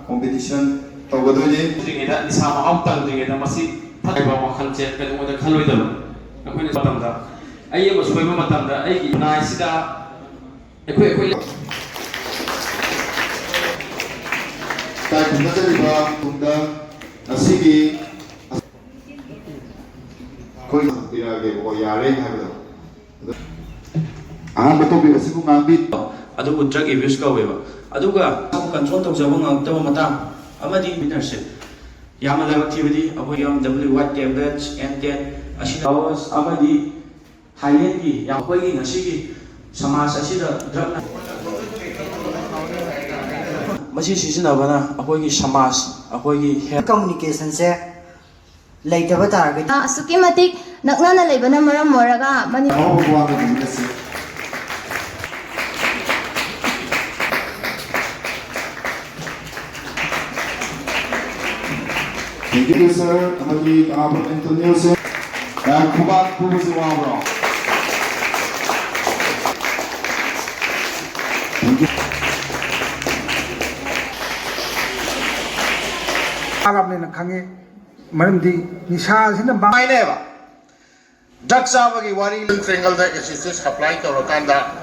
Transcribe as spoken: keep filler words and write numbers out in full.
Competition ꯇꯧꯒꯗꯣꯏꯅꯤ꯫ ꯇꯧꯗ꯭ꯔꯤꯉꯩꯗ, ꯅꯤꯁꯥ ꯃꯍꯥꯎ ꯇꯪꯗ꯭ꯔꯤꯉꯩꯗ ꯃꯁꯤ ꯐꯠꯇꯕ ꯋꯥꯈꯜꯁꯦ ꯀꯩꯗꯧꯉꯩꯗ ꯈꯜꯂꯣꯏꯗꯕ꯫ ꯑꯩꯈꯣꯏꯅ ꯃꯇꯝꯗ, ꯑꯩ ꯑꯃ ꯁꯣꯏꯕ ꯃꯇꯝꯗ ꯑꯩꯒꯤ ꯈꯨꯟꯅꯥꯏꯁꯤꯗ ꯑꯩꯈꯣꯏ, ꯑꯩꯈꯣꯏ ꯇꯥꯏ ꯈꯨꯝꯅꯖꯔꯤꯕ ꯇꯨꯡꯗ ꯉꯁꯤꯒꯤ ꯑꯩꯈꯣꯏ ꯄꯤꯔꯛꯑꯒꯦꯕꯀꯣ, ꯌꯥꯔꯦ ꯍꯥꯏꯕꯗꯣ꯫ ꯑꯍꯥꯟꯕ ꯇꯣꯄꯤꯛ ꯑꯁꯤꯕꯨ ꯉꯥꯡꯕꯤ꯫ ꯑꯗꯨꯕꯨ drug abuse ꯀꯧꯋꯦꯕ꯫ ꯑꯗꯨꯒ ꯀꯟꯇ꯭ꯔꯣꯜ ꯇꯧꯖꯕ ꯉꯝꯃꯛꯇꯕ ꯃꯇꯥꯡ ꯑꯃꯗꯤ ꯃꯤꯅꯔꯁꯦ ꯌꯥꯝꯅ ꯂꯥꯏꯕꯛ ꯊꯤꯕꯗꯤ ꯑꯩꯈꯣꯏ ꯌꯥꯝ W Y tablets, N ten ꯑꯁꯤꯅ ꯑꯃꯗꯤ ꯊꯥꯏꯂꯦꯟꯒꯤ ꯌꯥꯝ ꯑꯩꯈꯣꯏꯒꯤ ꯉꯁꯤꯒꯤ ꯁꯃꯥꯖ ꯑꯁꯤꯗ ꯗ꯭ꯔꯒꯅ ꯃꯁꯤ ꯁꯤꯖꯤꯟꯅꯕꯅ ꯑꯩꯈꯣꯏꯒꯤ ꯁꯃꯥꯖ, ꯑꯩꯈꯣꯏꯒꯤ ꯍꯦꯜꯊ ꯀꯝꯃꯨꯅꯤꯀꯦꯁꯟꯁꯦ ꯂꯩꯇꯕ ꯇꯥꯔꯒꯗꯤ ꯑꯁꯨꯛꯀꯤ ꯃꯇꯤꯛ ꯅꯛꯅꯅ ꯂꯩꯕꯅ ꯃꯔꯝ ꯑꯣꯏꯔꯒ ꯃꯅꯤ- ꯑꯍꯧꯕ ꯋꯥ ꯉꯥꯡꯕꯤꯒꯁꯤ꯫ Thank you, sir. ꯑꯃꯗꯤ ꯀꯪꯂꯥꯄꯥꯟ ꯑꯦꯟꯊꯣꯅꯤꯌꯣꯁꯦ꯫ ꯑ, ꯈꯨꯕꯥꯛ ꯈꯨꯕꯁꯦ ꯋꯥꯕ꯭ꯔꯣ? Thank you. ꯐꯥꯔꯕꯅꯦꯅ ꯈꯪꯉꯤ꯫ ꯃꯔꯝꯗꯤ ꯅꯤꯁꯥꯁꯤꯅ ꯃꯥ- ꯍꯥꯏꯅꯩꯕ꯫ ꯗ꯭ꯔꯒ ꯆꯥꯕꯒꯤ ꯋꯥꯔꯤ꯫ ꯇ꯭ꯔꯦꯡꯒꯜꯗ ꯑꯦꯁꯤꯁꯇꯦꯟꯁ ꯁꯄ꯭ꯂꯥꯏ ꯇꯧꯔꯀꯥꯟꯗ